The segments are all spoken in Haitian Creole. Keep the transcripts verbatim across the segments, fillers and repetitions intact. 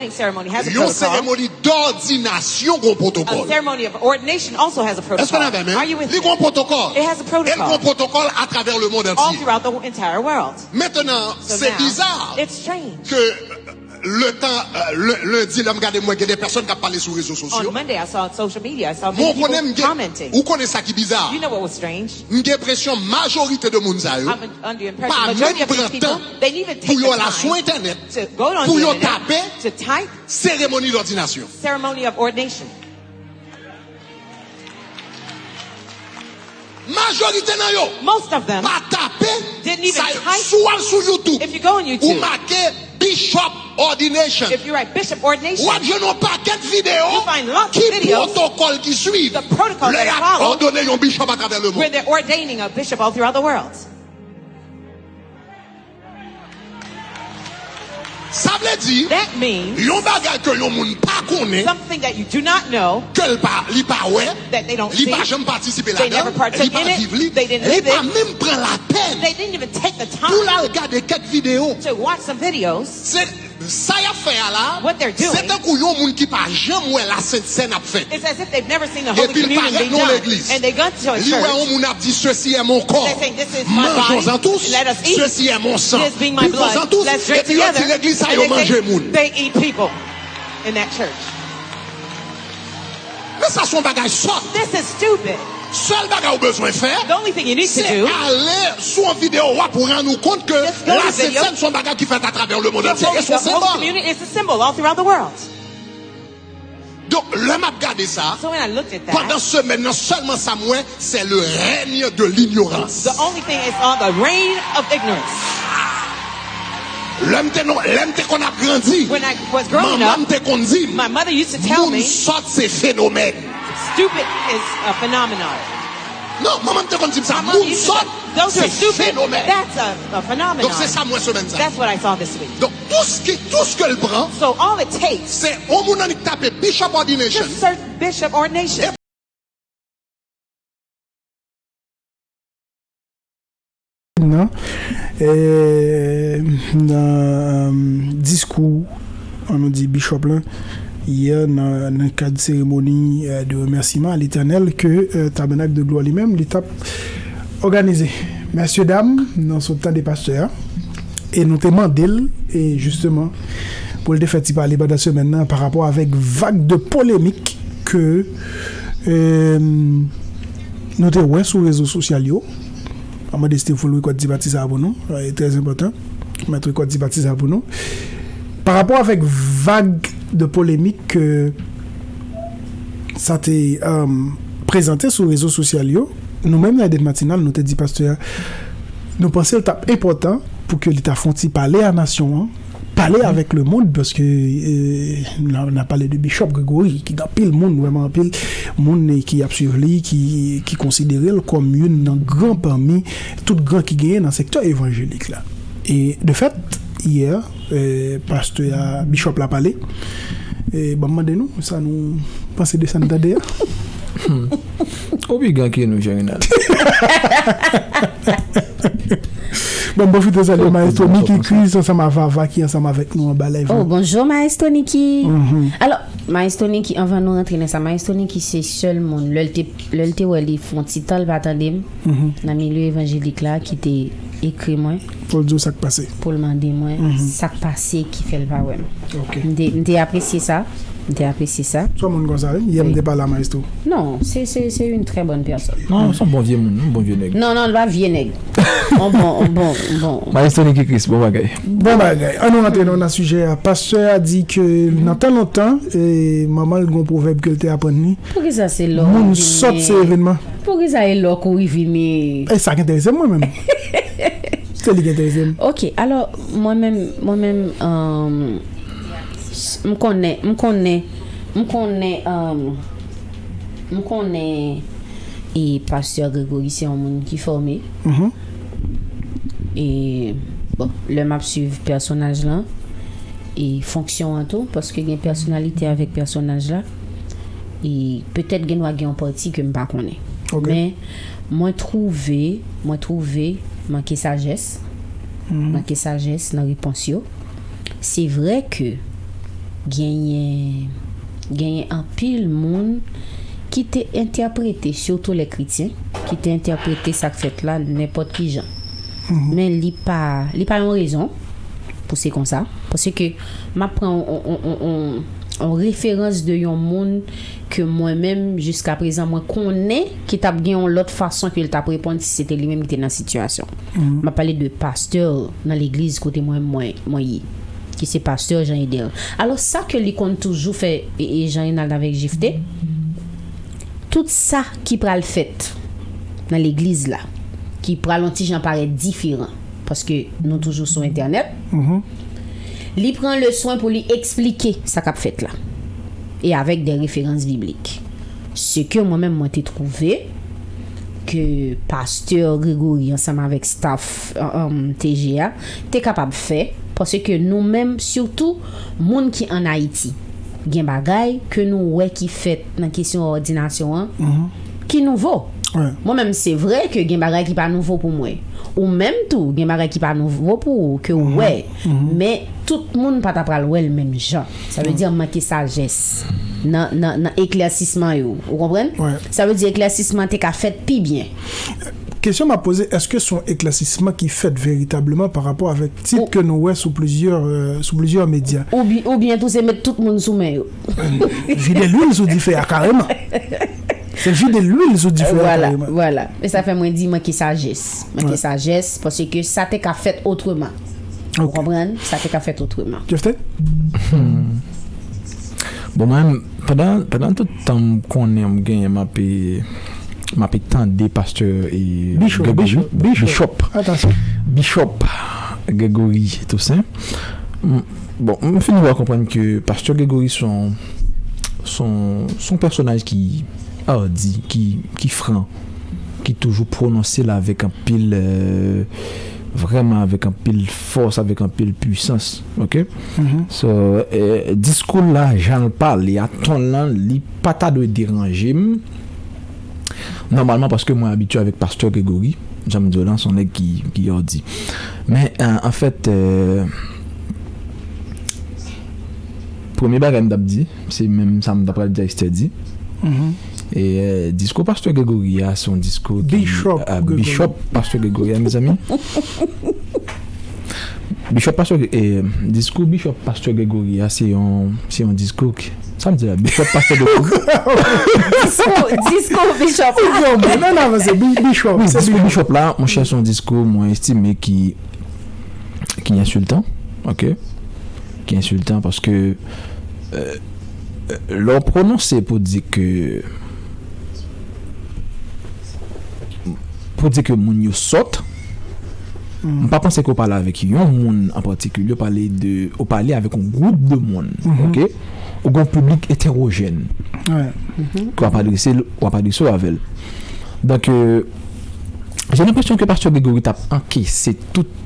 Ceremony has a yon protocol. Seremoni dòdinasyon gon pwotokòl. A ceremony of ordination also has a protocol. Èske n avè m? Are you with me? Li gon pwotokòl. It has a protocol. E l gon pwotokòl atravè le mond antye. All throughout the entire world. Mentnan, se bizar ke letan, lendi, lè m gade, m wè gen de pèsonn k ap pale sou rezo sosyo. On Monday, I saw on social media, I saw many people commenting. Ou konnen sa ki bizar? You know what was strange? M gen enpresyon majorite de moun sa yo pa menm pran tan pou yo al sou entènèt, pou yo tape seremoni dòdinasyon. Ceremony of ordination. Majorite nan yo pa tape sa yo. Si w al sou YouTube, ou make Bishop Ordination, w ap jwenn yon pakèt videyo ki pwotokòl ki swiv lè y ap òdone yon bishop atravè lemonn. Sa vle di, yon bagay ke yon moun pa konnen, ke l pa, li pa wè, li pa janm patisipe ladan l, li pa viv li, li pa menm pran lapèn pou l al gade kèk videyo. Se sa y ap fè a la, se tankou yon moun ki pa janm wè Lasent Sèn ap fèt. Epi l parèt nan legliz. Li wè yon moun ap di, ceci est mon corps, mangeons-en tous, ceci est mon sang, buvons-en tous, epi yo di legliz sa yo manje moun. Men sa se yon bagay sòt. Sèl bagay ou bezwen fè, se ale sou yon videyo, w ap rann ou kont ke Lasent Sèn se yon bagay ki fèt atravè lemonn antye, e se yon senbòl. Donk, lè m ap gade sa, pandan semèn nan, sèlman sa m wè, c'est le règne de l'ignorance. Lè m te, lè m te konn ap grandi, manman m te konn di m, moun sòt se fenomèn. Non, manman m te konn di m sa, moun sòt se fenomèn. Donk, se sa m wè semèn sa. Donk, tou ce qui, tou ce que l pran, se yon moun annik tape Bishop Ordination. Nan, eh, nan, eh, diskou, ann nou di, Bishop lan, yè, nan, nan kad seremoni, eh, de remèsiman a Letènèl ke, eh, Tabènak de Glwa li menm, li t ap òganize. Mèsyedam, nou sot tande pastè a, e nou te mande l, e jisteman, pou l te fè ti pale pandan semèn nan, pa rapò avèk vag de polemik ke, eh, nou te wè sou rezo sosyal yo. Mwen mande Steve pou l rekòd ti pati sa a pou nou. E trè enpòtan. Mèt rekòd ti pati sa a pou nou. Pa rapò avèk vag de polemik ke sa te, eh, prezante sou rezo sosyal yo, nou menm nan Edit Matinal, nou te di pastè a, nou panse l t ap enpòtan pou ke li ta fè yon ti pale a nasyon an, pale avèk lemonn, paske, eh, n a, n a pale de Bishop Gregory, ki gen anpil moun, vrèman anpil moun, eh, ki ap swiv li, ki, ki konsidere l kòm youn nan gran pami tout gran ki genyen nan sektè evanjelik la. E de fèt, yè, eh, pastè a, Bishop la pale. E ban m mande nou, sa nou panse de sa n tande a? Ou pi gran ke nou, Jean Renald. Bon, m pwofite salye Maestro Nicky Chris ansanm a Vava ki ansanm avèk nou anba live la. Oh, bonjou, Maestro Nicky. Alò, Maestro Nicky, anvan nou rantre nan sa, Maestro Nicky se sèl moun, lè l te, lè l te wè li fè yon ti tan l pa tande m, nan milye evanjelik la, ki te ekri mwen pou l di w sa k pase, pou l mande mwen sa k pase ki fè l pa wè m. M te, m te apresye sa. M te apresye sa. Se yon moun konsa, wi. Yè m te pale a Maestro. Non, se, se, se yon trè bòn pèsòn. Non, se yon bon vye moun, yon bon vye nèg. Non, non, l pa vye nèg. Yon bon, yon bon, yon bon. Maestro Nicky Chris, bon bagay. Bon bagay. Ann nou rantre nan, nan sijè a. Pastè a di ke nan tan lontan, eh, manman l gen yon pwovèb ke l te aprann li. Poukisa se lè w vini? Moun sòt se evènman. Poukisa e lè w kouri vini? E sa ki enterese m, mwen menm. Se li ki enterese m. Ok, alò, mwen menm, mwen menm, um, m konnen, m konnen, m konnen, um, m konnen, e pastè Gregory se yon moun ki fòme. E, bon, lè m ap swiv pèsonaj lan, e fonksyon an tou, paske gen pèsonalite avèk pèsonaj la, e petèt gen dwa gen yon pati ke m pa konnen. Men, mwen twouve, mwen twouve manke sajès, manke sajès nan repons yo. Se vrè ke Genyen, genyen anpil moun ki te entèprete, sitou lè kretyen, ki te entèprete sa k fèt la nenpòt ki jan. Men li pa, li pa yon rezon pou se konsa. Paske m ap pran yon, yon, yon, yon, yon referans de yon moun ke mwen menm, jiska prezan, mwen konnen ki t ap gen yon lòt fason ke l t ap reponn si se te li menm ki te nan sitiyasyon. M ap pale de pastè nan legliz kote mwen, mwen, mwen ye, ki se pastè Jean Edel. Alò, sa ke li konn toujou fè, e, e Jean Renald avèk Jefte, tout sa ki pral fèt nan legliz la, ki pral yon ti jan parèt diferan, paske nou toujou sou entènèt, li pran le swen pou li eksplike sa k ap fèt la, e avèk de referans biblik. Se ke mwen menm, mwen te twouve ke pastè Gregory ansanm avèk staff, um, T G a te kapab fè, paske nou menm, sitou moun ki ann Ayiti, gen bagay ke nou wè ki fèt nan kesyon òdinasyon an ki nouvo. Mwen menm, se vre ke gen bagay ki pa nouvo pou mwen. Ou menm tou, gen bagay ki pa nouvo pou ou, ke ou wè. Men tout moun pa ta pral wè l menm jan. Sa vle di manke sajès nan, nan, nan eklèsisman yo. Ou konprann? Sa vle di eklèsisman te ka fèt pi byen. Kesyon m ap poze, èske se yon eklèsisman ki fèt veritableman pa rapò avèk tit ke nou wè sou plizyè, euh, sou plizyè medya? Oubyen, oubyen tou se met tout moun sou men yo. Vide lwil sou dife a kareman. Se vide lwil sou dife a kareman. Vwala, vwala. E sa fè mwen di manke sajès. Manke sajès, paske sa te ka fèt otreman. Ou konprann? Sa te ka fèt otreman. Jefte? Bon, mwen, pandan, pandan tout tan m konnen m genyen, m ape, m ape tande pastè e Bishop, Gregory, Bishop, Bishop. Bishop. Atansyon. Bishop Gregory Toussaint. M, bon, m fin wè konprann ke pastè Gregory se yon, se yon, se yon pèsonaj ki ardi, ki, ki fran, ki toujou pwononse l avèk anpil, euh, vrèman avèk anpil fòs, avèk anpil pwisans, oke? So, euh, diskou l la, jan l pale a, ton l lan, li pa ta dwe deranje m. Nòmalman, paske mwen abitye avèk pastè Gregory, jan m di w lan, se yon nèg ki, ki ardi. Men, euh, anfèt, euh, premye bagay m t ap di, se menm sa m ta pral di a Esther di. E, euh, diskou pastè Gregory a, se yon diskou ki, Bishop euh, Gregory. Bishop pastè Gregory a, mezanmi. Bishop pastè, e, diskou Bishop pastè Gregory a, se yon, se yon diskou ki, sa m di la, Bishop pastè Gregory. Diskou, diskou Bishop la. Bon, bon, ann avanse, Bi-, Bishop, wi, se diskou Bishop la, monchè, se yon diskou mwen estime ki, ki ensiltan, oke? Ki ensiltan paske, euh, lè w pwononse pou di ke, pou di ke moun yo sòt, m pa panse ke w pale avèk yon moun an patikilye, w pale de, w pale avèk yon gwoup de moun, oke? Ou gen yon piblik etewojèn ke w ap adrese, w ap adrese w avè l. Donk, euh, j'ai l'impression que pastè Gregory t ap ankese tout,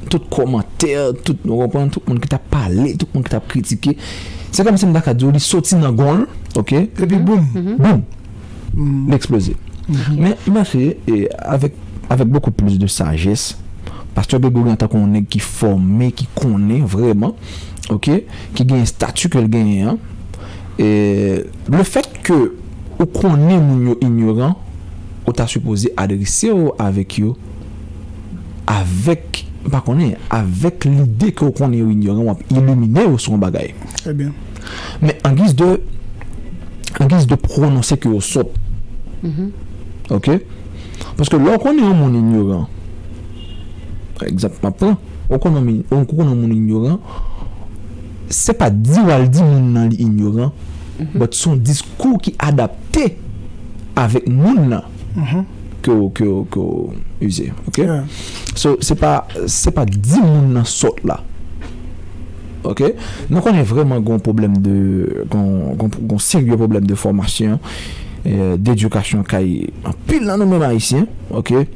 tout kòmantè, tout, ou konprann, tout moun ki t ap pale, tout moun ki t ap kritike. Se kòmsi m ta ka di w, li soti nan gon l, oke? Epi boum. Boum! Li eksploze. Men, m panse, e, avèk, avèk beaucoup plus de sagesse, pastè Gregory, antanke yon nèg ki fòme, ki konnen vrèman, oke, ki gen estati ke l genyen an, e, le fèt ke ou konnen moun yo inyoran, ou ta sipoze adrese w avèk yo, avèk, m pa konnen, avèk lide ke w konnen yo inyoran, w ap ilimine yo sou yon bagay. Trè byen. Men an giz de, an giz de pwononse ke yo sòt. Oke? Paske lè w konnen yon moun inyoran, egzanp m ap pran, ou konnen yon moun, ou konnen yon moun inyoran, se pa di w al di moun nan li inyoran, but se yon diskou ki adapte avèk moun nan ke w, ke w, ke w ize, oke? So, se pa, se pa di moun nan sòt la. Oke? Nou konnen vrèman gon pwoblèm de, gon, gon, gon serye pwoblèm de fòmasyon, eh, dedikasyon kay anpil nan nou menm Ayisyen, oke?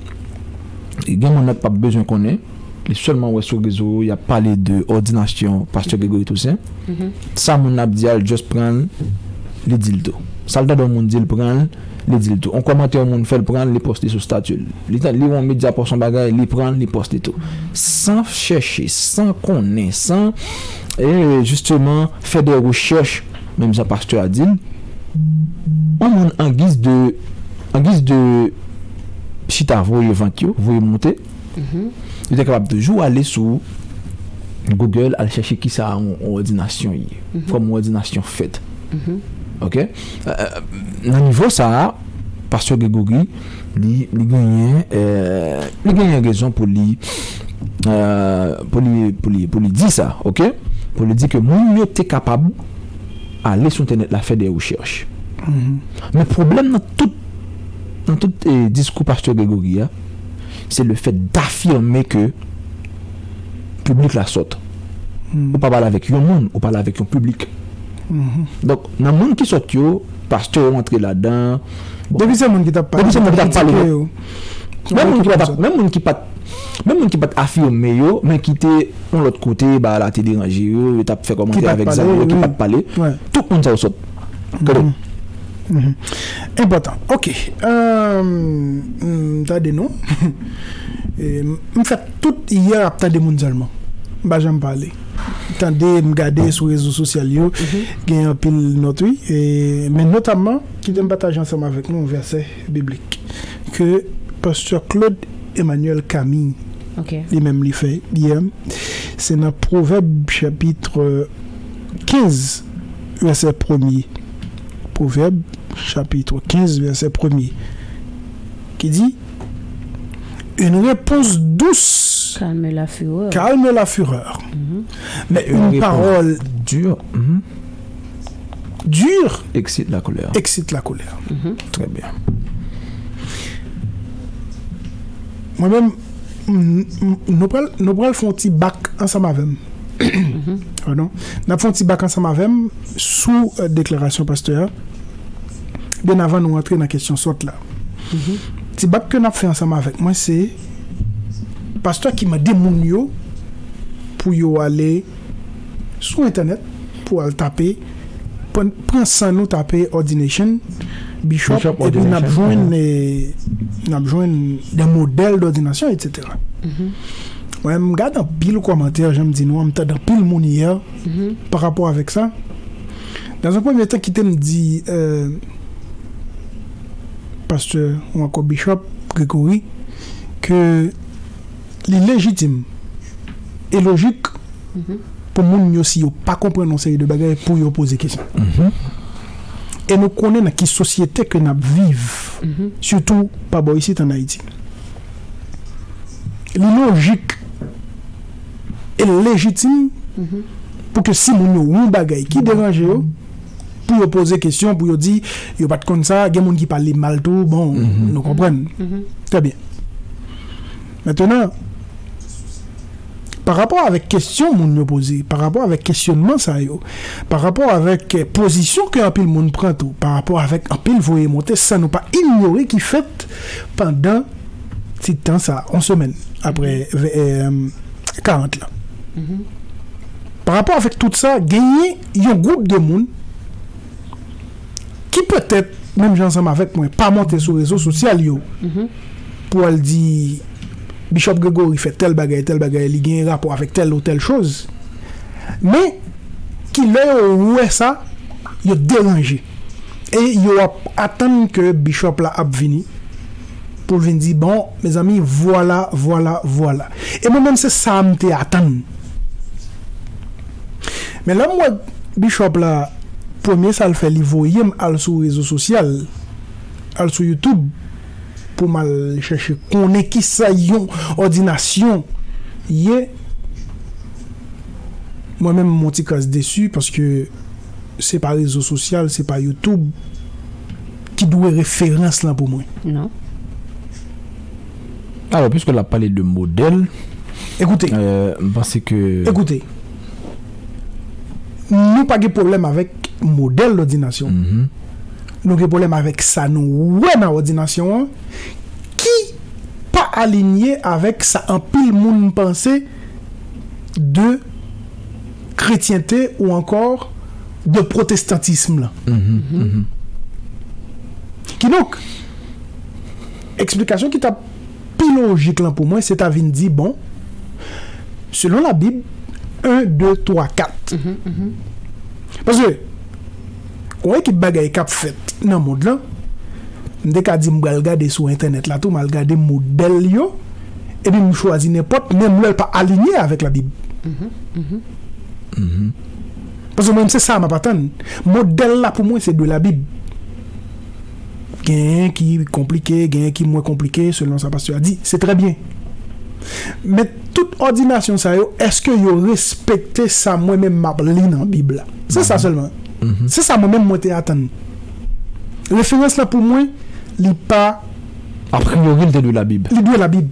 Gen moun nan k p ap bezwen konnen, li sèlman wè sou rezo yo, y ap pale de òdinasyon pastè Gregory Toussaint. Sa moun nan ap di a, l just pran l, li di l tou. Sa l tande yon moun di l pran l, li di l tou. Yon kòmantè yon moun fè l pran l, li poste sou stati l. Li tande, li wè yon medya poste yon bagay, li pran l, li poste tou. San chèche, san konnen, san, e, jisteman, fè de rechèch, menm jan pastè a di l, yon moun an giz de, an giz de chita voye vant yo, voye monte, yo te kapab toujou ale sou Google, al chèche kisa yon, yon òdinasyon ye, kòman yon òdinasyon fèt. Oke? Euh, nan nivo sa a, pastè Gregory, li, li genyen, euh, li genyen rezon pou li, euh, pou li, pou li, pou li di sa, oke? Pou li di ke moun yo te kapab ale sou entènèt la fè de rechèch. Men pwoblèm nan tout, nan tout, eh, diskou pastè Gregory a, se le fèt dafime ke piblik la sòt. Ou pa pale avèk yon moun, ou pale avèk yon piblik. Donk, nan moun ki sòt yo, pastè yo antre ladan. Bon, depi se moun ki t ap pale, depi se moun ki t ap pale, kritike yo. Menm moun ki pa t ap, menm moun ki pa t, menm moun ki pa t afime yo, men ki te yon lòt kote, bagay la te deranje yo, yo t ap fè kòmantè avèk zam yo, ki pa t pale. Tout moun sa yo sòt. Gade. Enpòtan. Oke. Euh, m tande nou. E, m fè tout yè ap tande moun sèlman. M pa janm pale. Tande, m gade sou rezo sosyal yo, gen anpil nòt, wi. E, men notamman, kite m pataje ansanm avèk nou yon vèsè biblik ke pastè Claude Emmanuel Camille li menm li fè yè. Se nan Pwovèb chapit kenz, vèsè premye. Pwovèb chapit kenz, vèsè premye, ki di, une réponse douce calme la fureur, calme la fureur, mais une parole dure, dure excite la colère, excite la colère. Très bien. Mwen menm, m- m- nou pral, nou pral fè yon ti bak ansanm avè m. Pardon. N ap fè yon ti bak ansanm avè m sou, euh, deklarasyon pastè a. Byen avan nou antre nan kesyon sòt la. Ti bak ke n ap fè ansanm avèk mwen, se pastè ki mande moun yo pou yo ale sou entènèt, pou al tape, pran, pran san nou tape ordination, bishop, epi n ap jwenn, eh, n ap jwenn de modèl d'ordination, et cetera. Mwen, m gade anpil kòmantè, jan m di nou an, m tande anpil moun yè pa rapò avèk sa. Dans un premier temps, kite m di, euh, pastè ou ankò bishop Gregory, ke li lejitim e lojik pou moun yo, si yo pa konprann yon seri de bagay, pou yo poze kesyon. E nou konnen nan ki sosyete ke n ap viv, sitou pa bò isit ann Ayiti. Li lojik e lejitim pou ke si moun yo wè yon bagay ki deranje yo, pou yo poze kesyon, pou yo di, yo pa t konn sa, gen moun ki pale mal tou, bon, nou konprann. Trè byen. Mentenan, pa rapò avèk kesyon moun yo poze, pa rapò avèk kesyonman sa yo, pa rapò avèk, eh, pozisyon ke anpil moun pran tou, pa rapò avèk anpil voye monte, san nou pa inyore ki fèt pandan ti tan sa, yon semèn apre, eh, karant la. Pa rapò avèk tout sa, genyen yon gwoup de moun ki petèt, menm jan ansanm avèk mwen, pa monte sou rezo sosyal yo pou al di Bishop Gregory fè tèl bagay, tèl bagay, li gen rapò avèk tèl ou tèl choz. Men, ki lè yo wè sa, yo deranje. E yo ap atann ke bishop la ap vini pou l vin di, bon, mezanmi, vwala, vwala, vwala. E mwen menm, se sa m te atann. Men lè m wè bishop la, premye sa l fè, li voye m al sou rezo sosyal, al sou YouTube, pou m al chèche konnen kisa yon òdinasyon ye. Mwen menm, m on ti kras desi, paske se pa rezo sosyal, se pa YouTube ki dwe referans lan pou mwen. Non. Alò, piske l ap pale de modèl, ekoute, euh, m panse ke ekoute, nou pa gen pwoblèm avèk modèl òdinasyon. Nou gen pwoblèm avèk sa nou wè nan òdinasyon an ki pa alinye avèk sa anpil moun panse de kretyente ou ankò de pwotestantism lan. Kidonk, eksplikasyon ki t ap pi lojik lan pou mwen, se ta vin di, bon, selon Labib, en, de, twa, kat. Paske, yon ekip bagay k ap fèt nan mond lan, m te ka di m pral gade sou entènèt la tou, m al gade modèl yo, epi m chwazi nenpòt, menm lè l pa alinye avèk Labib. Paske mwen, se sa m ap atann. Modèl la, pou mwen, se de Labib. Genyen ki konplike, genyen ki mwen konplike, selon sa pastè a di. Se trè byen. Men tout òdinasyon sa yo, èske yo respekte sa mwen menm m ap li nan Bib la? Se sa sèlman. Se sa mwen menm mwen te atann. Referans la pou mwen, li pa A priori, l te dwe Labib. Li dwe Labib.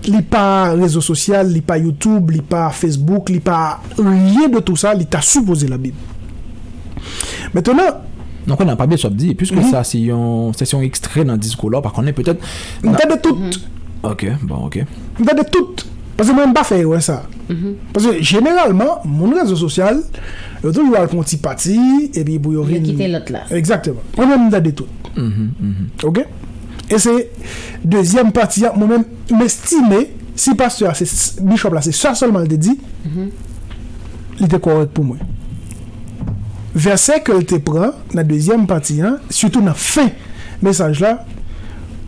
Li pa rezo sosyal, li pa YouTube, li pa Facebook, li pa rien de tout sa, li ta sipoze Labib. Mentnan, Non, konnen, pa bliye sa w ap di, piske sa se yon, se yon ekstrè nan diskou la, w pa konnen, petèt, m tande tout. Ok, bon, ok. M tande tout. Paske mwen, m pa fè erè sa. Paske jeneralman, moun rezo sosyal, yo toujou al pran yon ti pati, epi pou yo Yo vin kite lòt la. Egzakteman. Mwen menm, m tande tout. Ok? E se dezyèm pati a, mwen menm, m estime, si pastè a, se, bishop la, se sa sèlman l te di, li te kòrèk pou mwen. Vèsè ke l te pran nan dezyèm pati a, sitou nan fen mesaj la,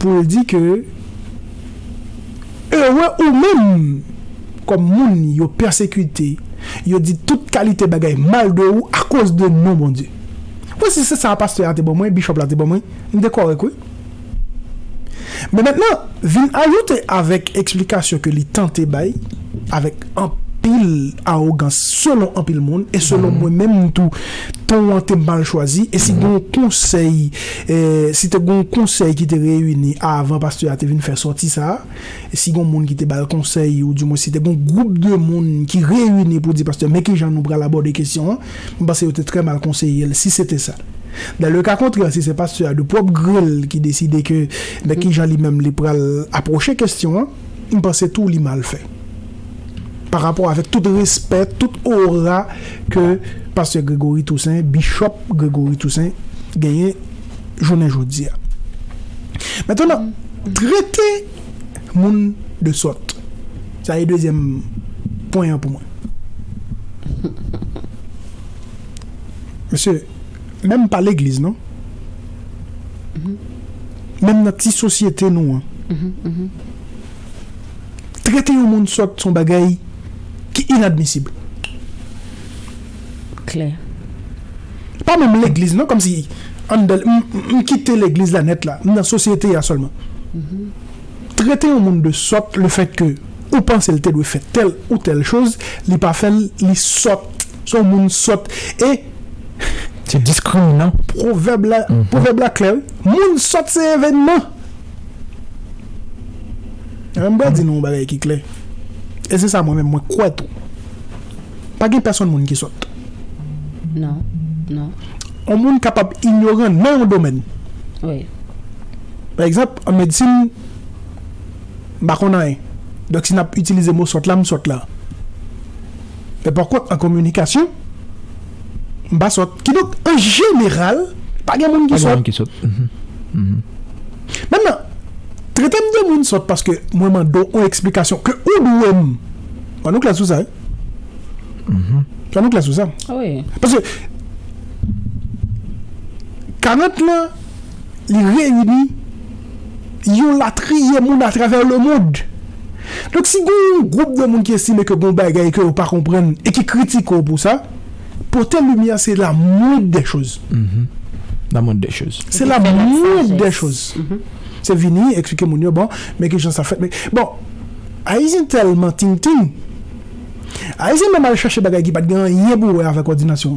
pou l di ke, ere ou menm, kòm moun yo pèsekite, yo di tout kalite bagay mal de ou akoz de non Bondye. Mwen, si se sa pastè a te ban mwen, bishop la te ban mwen, m te kòrèk, wi. Men mentnan, vin ajoute avèk eksplikasyon ke li tante bay, avèk anpil awogans, selon anpil moun, e selon mwen menm tou, ton an te mal chwazi, e si gen yon konsèy, eh, si te gen yon konsèy ki te reyini avan pastè a te vin fè sòti sa a, e si gen yon moun ki te ba l konsèy, ou di mwen si te gen yon gwoup de moun ki reyini pou di pastè, men kijan nou pral abòde kesyon an, m panse yo te trè mal konseye l, si se te sa. Dans le cas contraire, si se pastè a de pwòp gre l ki deside ke, men kijan li menm li pral apwoche kesyon an, m panse tou li mal fè. Pa rapò avèk tout respè, tout ora ke pastè Gregory Toussaint, bishop Gregory Toussaint, genyen jounen jodi a. Mentnan, trete moun de sòt. Sa e dezyèm pwen an pou mwen. Mesye, menm pa legliz, non. Menm nan ti sosyete nou an. Trete yon moun sòt se yon bagay ki inadmisib. Klè. Pa menm legliz, non, kòmsi anndan, m, m, m kite legliz la nèt la, m nan sosyete a sèlman. Trete yon moun de sòt, le fèt ke ou panse l te dwe fè tèl ou tèl choz, li pa fè l, li sòt. Se yon moun sòt. E Se diskriminan. Pwovèb la, pwovèb la klè, wi. Moun sòt se evènman. E m pral di nou yon bagay ki klè. E se sa mwen menm, mwen kwè tou. Pa gen pèsonn moun ki sòt. Non, non. Yon moun kapab inyoran nan yon domèn. Wi. Pa egzanp, an medsin, m pa konn anyen. Donk, si n ap itilize mo sòt la, m sòt la. Men pa kont, an kominikasyon, m pa sòt. Kidonk, an jeneral, pa gen moun ki Pa gen sòt. moun ki sòt. Mhm. Mhm. Mentnan, trete m de moun sòt paske mwen mande w yon eksplikasyon ke ou dwe m. Ann nou klè sou sa, wi. Mhm. Ann nou klè sou sa. Wi. Paske karant lan, li reyini yon latriye moun atravè lemonn. Donk, si gen yon gwoup de moun ki estime ke gen yon bagay ke yo pa konprann e ki kritike w pou sa, pote limyè, se la moindre des choses. Mhm. La moindre des choses. Se la Fè la moindre des sagesse. choses. Mhm. Se vini, eksplike moun yo, bon, men kijan sa fèt. Men, bon, Ayisyen tèlman ting-ting. Ayisyen menm al chache bagay ki pa t gen anyen pou wè avèk òdinasyon.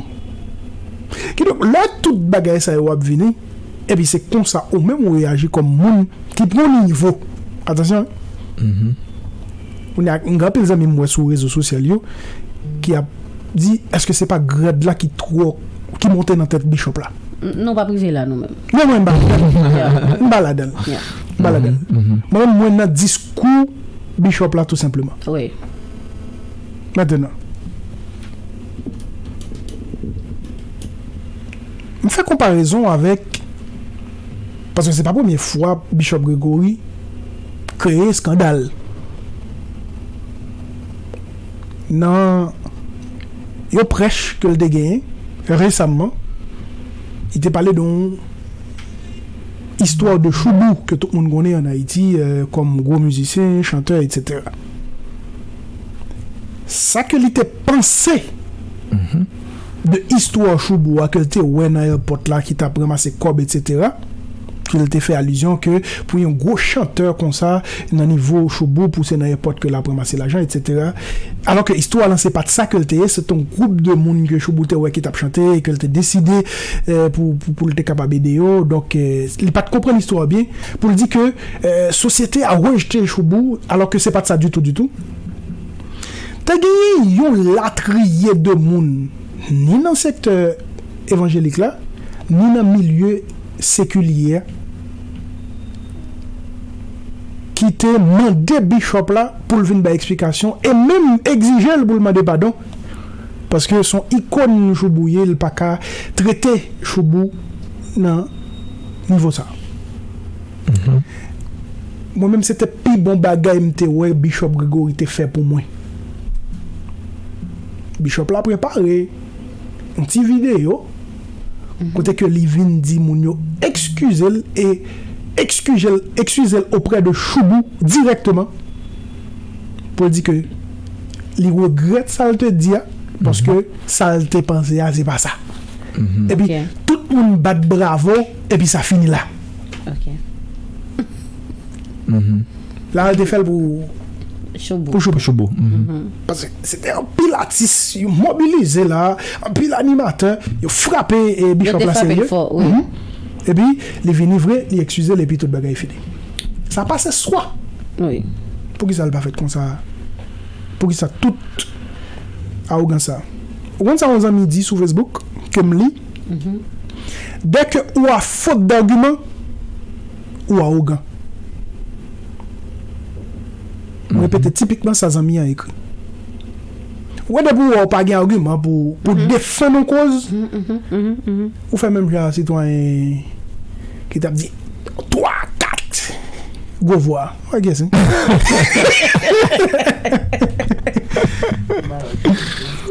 Kidonk, lè tout bagay sa yo ap vini, epi se konsa ou menm ou reyaji kòm moun ki pran nivo. Atansyon, wi. Mhm. Kounye a, m gen anpil zanmi m wè sou rezo sosyal yo ki ap di, èske se pa grèd la ki twò, ki monte nan tèt bishop la? N-, nou p ap rive la, nou menm. Non, mwen, m pa ladan l. Yeah. M pa ladan l. Yeah. M pa ladan l. Mhm, mhm. Mwen menm, mwen nan diskou bishop la, tou senpleman. Wi. Mentnan, m Fè konparezon avèk, paske se pa premye fwa Bishop Gregory kreye eskandal. Nan yon prèch ke l te genyen resamman, li te pale de yon istwa de Shoubou ke tout moun konnen an Ayiti, euh, kòm gwo mizisyen, chantè, et cetera. Sa ke li te panse de istwa Shoubou a ke l te wè nan èpòt la ki t ap ranmase kòb, et cetera, ke l te fè alizyon ke pou yon gwo chantè konsa nan nivo Shoubou pou se nan èpòt ke l ap ranmase lajan, et cetera. Alò ke istwa lan se pa t sa ke l te ye, se t yon gwoup de moun ke Shoubou te wè ki t ap chante e ke l te deside, eh, pou, pou, pou l te kapab ede yo. Donk, eh, li pa t konprann istwa byen pou l di ke, eh, sosyete a rejte Shoubou, alò ke se pa t sa ditou, ditou. Te genyen yon latriye de moun, ni nan sektè evanjelik la, ni nan milye sekilye a, ki te mande bishop la pou l vin bay eksplikasyon e menm egzije l pou l mande padon. Paske se yon ikòn Shoubou ye, l pa ka trete Shoubou nan nivo sa. Mwen menm, se te pi bon bagay m te wè Bishop Gregory te fè pou mwen. Bishop la prepare yon ti videyo kote ke li vin di moun yo ekskize l e ekskize l, ekskize l oprè de Shoubou dirèkteman pou l di ke li regrèt sa l te di a, paske sa l te panse a, se pa sa. Epi, tout moun bat bravo, epi sa fini la. Ok. La, l te fè l pou Shoubou. Pou Shoubou. Shoubou. Paske se te anpil atis, yo mobilize la, anpil animatè, yo frape e Bishop la serye. Epi, li vini vre, li ekskize l, epi tout bagay fini. Sa pase swa. Poukisa l pa fèt konsa? Poukisa tout awogans sa? Ou konn sa yon zanmi di sou Facebook, ke m li? Dès que ou as faute d'argument, ou arrogant. M repete tipikman sa zanmi an ekri. Ou wè depi ou wè ou pa gen agiman pou, pou defann yon koz, ou fè menm jan sitwayen ki t ap di twa, kat, gwo vwa. Wè kiyès wi.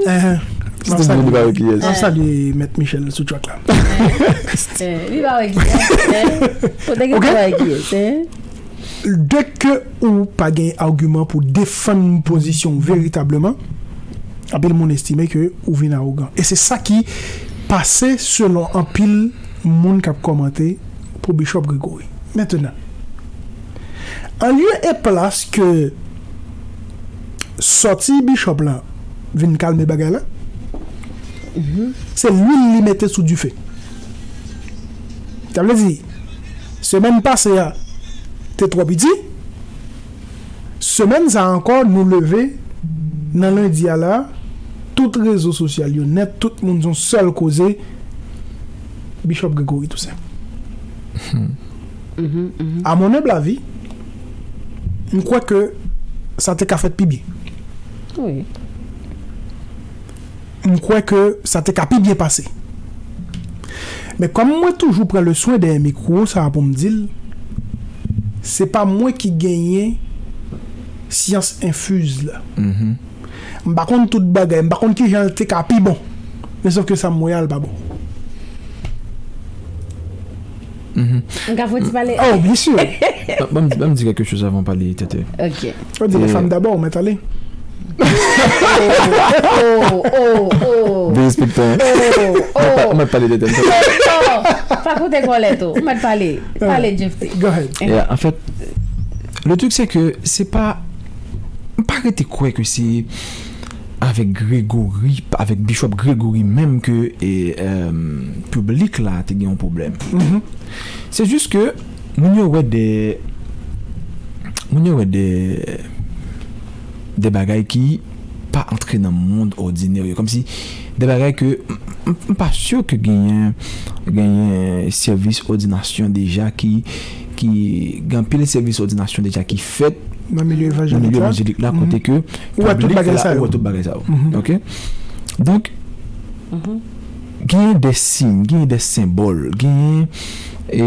M ap salye Mèt Michel sou track la. Li pa wè kiyès. Kote ki pa wè kiyès. Dès que ou pa gen agiman pou defann pozisyon w veritableman, anpil moun estime ke ou vin awogan. E se sa ki pase selon anpil moun k ap kòmante pou Bishop Gregory. Mentenan, an lye e plas ke sòti Bishop la vin kalme bagay la, se lwil li mete sou dife. Sa vle di, semèn pase a te twò piti, semèn sa a ankò nou leve nan lendi a la, tout rezo sosyal yo nèt, tout moun se yon sèl koze, Bishop Gregory Toussaint. À mon humble avis, m kwè ke sa te ka fèt pi byen. M kwè ke sa te ka pi byen pase. Men kòm mwen toujou pran le swen dèyè mikwo sa a pou m di l, se pa mwen ki genyen syans enfiz la. M pa konn tout bagay, m pa konn kijan l te ka pi bon. Men sòf ke sa m wè a, l pa bon. M ka fè yon ti pale? Oh, byen si. Ban m di kèlke choz avan w pale, Tètè. Ok. Ou di les femmes d'abord, ou mèt ale. Oh, oh, oh. Derespektan. Oh, oh. Ou mèt pale, Tètè. Pa koute kòlèt ou. Ou mèt pale. Pale, Jeffrey. Go ahead. Yeah, an fèt, le truc c'est que se pa, m pa rete kwè ke se avèk Gregory, avèk Bishop Gregory menm ke e, euh, piblik la te gen yon pwoblèm. Se jis ke moun yo wè de moun yo wè de de bagay ki pa antre nan mond òdinè yo. Kòmsi de bagay ke m, m, m pa si ke genyen genyen sèvis òdinasyon deja ki ki gen anpil sèvis òdinasyon deja ki fèt Nan milye nan milye evanjelik la. Evanjelik la kote ke Ou wè tout piblik bagay la, sa yo. Ou wè tout bagay sa yo. Ok? Donk, Genyen de siy, genyen de senbòl, genyen, e,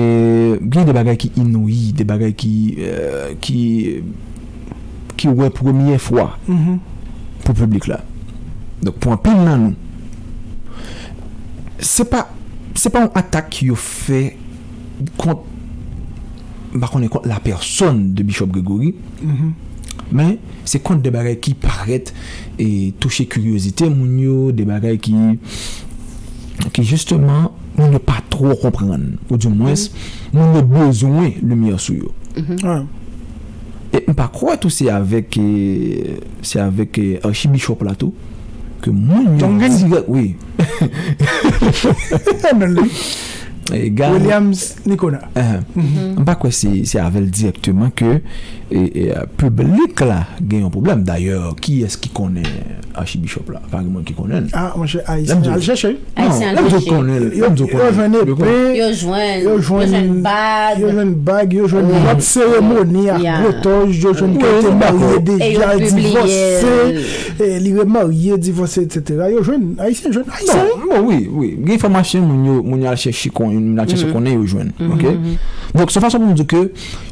genyen de bagay ki inouyi, de bagay ki, e, ki, ki wè premye fwa pou piblik la. Donk, pou anpil nan nou, se pa, se pa yon atak yo fè kont, m pa konnen, kont la pèsòn de Bishop Gregory, men se kont de bagay ki parèt e touche kiryozite moun yo, de bagay ki, ki jisteman moun yo pa twò konprann, ou di mwens, moun yo bezwen limyè sou yo. E m pa kwè tou se avèk, e, se avèk, e, Archibishop la tou, ke moun yo dirèk, wi. Williams Nicolas. M pa kwè se, se avè l dirèkteman ke, e, e, piblik la gen yon pwoblèm. Dayè, kiyès ki konnen Archibishop la? Pa gen moun ki konnen l. Ah, monchè, Ayisyen al chèche. Non, lè m di w konnen l, lè m di w konnen l, yo jwenn epe, yo jwenn bag, yo jwenn bag, yo jwenn lòt seremoni ak gwo tòj, yo jwenn ke yo te marye deja, divòse, e, li remarye, divòse, etsetera. Yo jwenn, Ayisyen jwenn, Ayisyen. Non, bon, wi, wi. Gen enfòmasyon, moun yo, moun yo al chèche kon, moun al chèche konnen, yo jwenn. Oke? Donk, se yon fason pou m di ke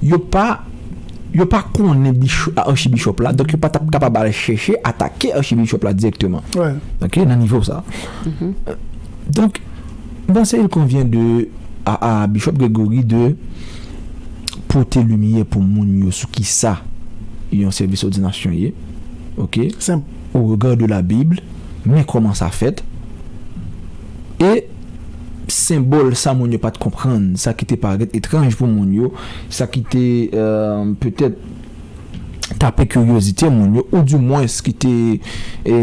yo pa, yo pa konnen Archibishop la, donk yo pa t ap kapab al chèche atake Archibishop la dirèkteman. Oke, nan nivo sa. Donk, m panse il convient de, à, à Bishop Gregory de pote limyè pou moun yo sou kisa yon sèvis òdinasyon ye. Oke? Senp. Au regard de la Bible, men kòman sa fèt. E senbòl sa moun yo pa t konprann, sa ki te parèt etranj pou moun yo, sa ki te, e, petèt tape kiryozite moun yo, ou di mwens ki te, e,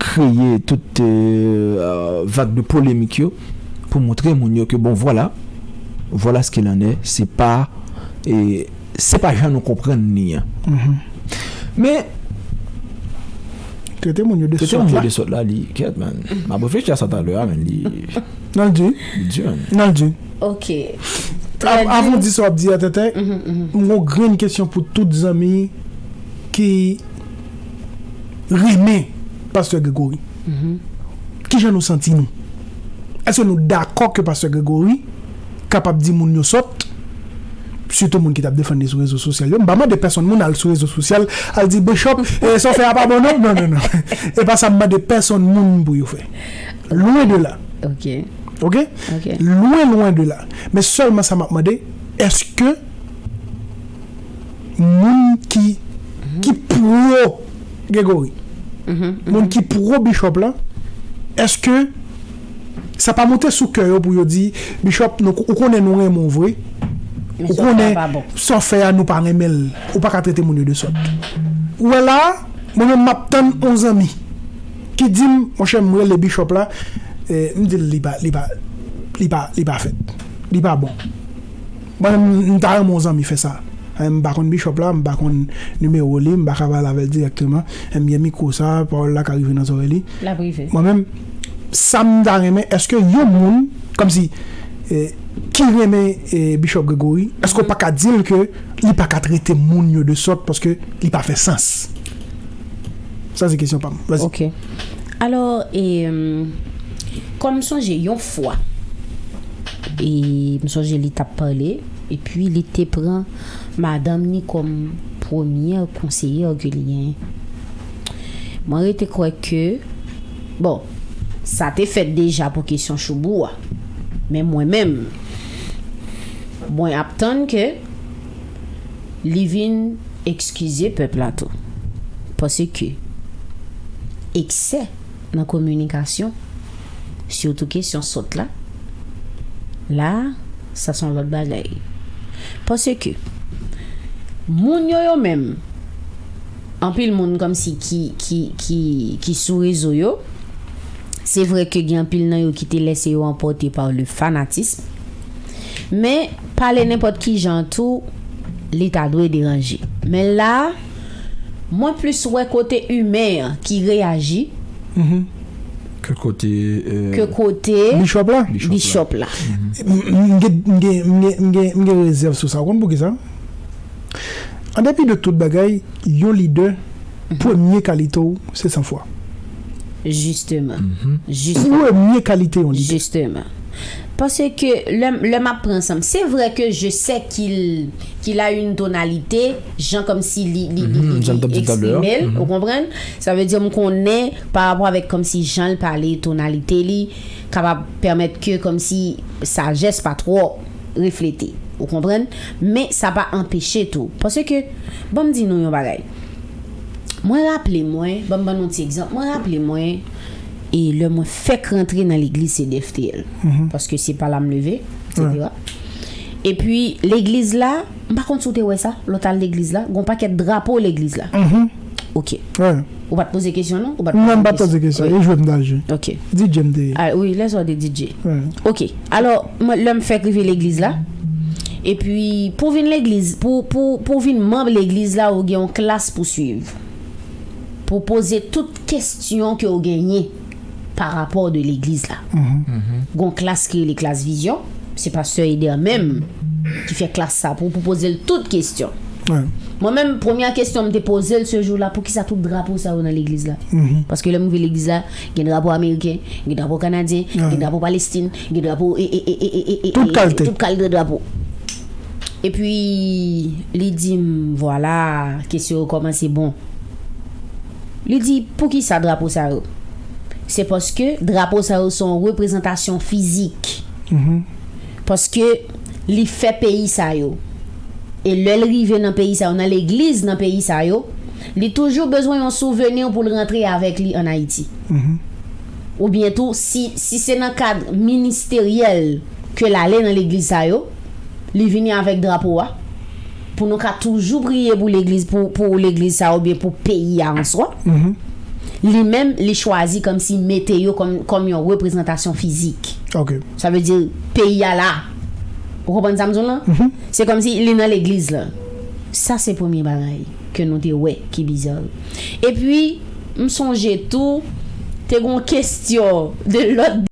kreye tout, e, e, vag de polemik yo, pou montre moun yo ke, bon, vwala, vwala ce qu'il en est, se pa, e, se pa jan nou konprann li an. Men, trete moun yo de sòt la, li, kèt, man. M ap reflechi a sa talè a, men li, nan l di. Li di, man. Nan l di. Ok. Avan w di sa w ap di a, Tètè, m gon grenn kesyon pou tout zanmi ki renmen Pastè Gregory. Kijan nou santi nou? Èske nou dakò ke Pastè Gregory kapab di moun yo sòt? Sitou moun ki t ap defann li sou rezo sosyal yo. M pa mande pèsonn moun al sou rezo sosyal, al di, Bishop, e, sa w fè a pa bon, non? Non, non, non. E pa sa m mande pèsonn moun pou yo fè. Lwen de la. Ok. Ok? Ok. Lwen, lwen de la. Men sèlman sa m ap mande, èske moun ki, ki pro Gregory, moun ki pro Bishop la, èske sa pa monte sou kè yo pou yo di, Bishop, nou, ou konnen nou renmen w vre, ou konnen sa w fè a, nou pa renmen l, ou pa ka trete moun yo de sòt. Ou wè la, mwen menm m ap tann yon zanmi ki di m, monchè, m rele Bishop la, e, m di l li pa, li pa, li pa, li pa fèt. Li pa bon. Mwen menm, m ta renmen yon zanmi fè sa. E, m pa konn Bishop la, m pa konn nimewo li, m pa ka pale avè l dirèkteman. E, m gen mikwo sa, pawòl la ka rive nan zòrèy li. L ap rive. Mwen menm, sa m ta renmen, èske yon moun, kòmsi, e, ki renmen, e, Bishop Gregory, èske w pa ka di l ke li pa ka trete moun yo de sòt paske li pa fè sans? Sa se kesyon pa m. Vas-y. Ok. Alò, e, kòm m sonje yon fwa, e, m sonje li t ap pale, epi li te pran madanm ni kòm premyè konseyè ke li genyen. Mwen rete kwè ke, bon, sa te fèt deja pou kesyon Choubou a. Men mwen menm, mwen ap tann ke li vin ekskize pèp la tou. Paske eksè nan kominikasyon, sitou kesyon sòt la, la, sa se yon lòt bagay. Paske moun yo, yo menm, anpil moun kòmsi ki, ki, ki, ki sou rezo yo, se vre ke gen anpil nan yo ki te lèse yo anpòte pa le fanatism. Men, pale nenpòt ki jan tou, li ta dwe deranje. Men la, mwen plis wè kote imen an ki reyaji ke kote, e, ke kote Bishop la. Bishop la. M, m gen, m gen, m gen, m gen, m gen rezèv sou sa. Ou konn poukisa? An depi de tout bagay, yon lidè, premye kalite w, se sanfwa. Jisteman. Jisteman. Premye kalite yon lidè. Jisteman. Paske lè, lè m ap pran sanm, se vre ke je sais qu'il, qu'il a une tonalité, jan kòmsi li, li, li, li, li eksprime l, ou konprann? Sa vle di m konnen pa rapò avèk kòmsi jan l pale, tonalite li, kapab pèmèt ke kòmsi sajès pa twò reflete, ou konprann? Men sa pa anpeche tou. Paske, ban m di nou yon bagay. Mwen raple mwen, ban m ban nou ti egzanp, mwen raple mwen, e lè mwen fèk rantre nan legliz C D F T L, paske se pa la m leve, etsetera. Epi, legliz la, m pa konn si w te wè sa, lè w t al legliz la, gon pakèt drapo legliz la. Ok. Ou pa t poze kesyon, non? Ou pa t poze kesyon. Non, m pa t poze kesyon. E jwe m t al jwe. Ok. D J m te ye. Ah, wi, lè sa w te D J. Ok. Alò, mwen, lè m fèk rive legliz la, epi, pou vin legliz, pou, pou, pou vin manm legliz la, ou gen yon klas pou swiv. Pou poze tout kesyon ke w genyen pa rapò de legliz la. Gon klas ki rele klas vizyon, se pastè Eder menm ki fè klas sa pou, pou poze l tout kesyon. Mwen menm, premyè kesyon m te poze l se jou la, poukisa tout drapo sa yo nan legliz la? Paske lè m rive legliz la, gen drapo ameriken, gen drapo kanadyen, gen drapo Palestin, gen drapo e, e, e, e, e, e, e, tout kalite, tout kalite drapo. Epi, li di m, vwala, kesyon yo kòmanse bon. Li di, poukisa drapo sa yo? Se paske drapo sa yo se yon reprezantasyon fizik. Paske li fè peyi sa yo. E lè l rive nan peyi sa yo, nan legliz nan peyi sa yo, li toujou bezwen yon souveni pou l rantre avèk li ann Ayiti. Oubyen tou, si, si se nan kad ministeryèl ke l ale nan legliz sa yo, li vini avèk drapo a, pou nou ka toujou priye pou legliz, pou, pou legliz sa oubyen pou peyi a an swa. Li menm, li chwazi kòmsi mete yo kòm, kòm yon reprezantasyon fizik. Sa vle di, peyi a la. Ou konprann sa m di w lan? Se kòmsi li nan legliz lan. Sa se premye bagay ke nou te wè ki biza. Epi, m sonje tou, te gon kesyon de lòt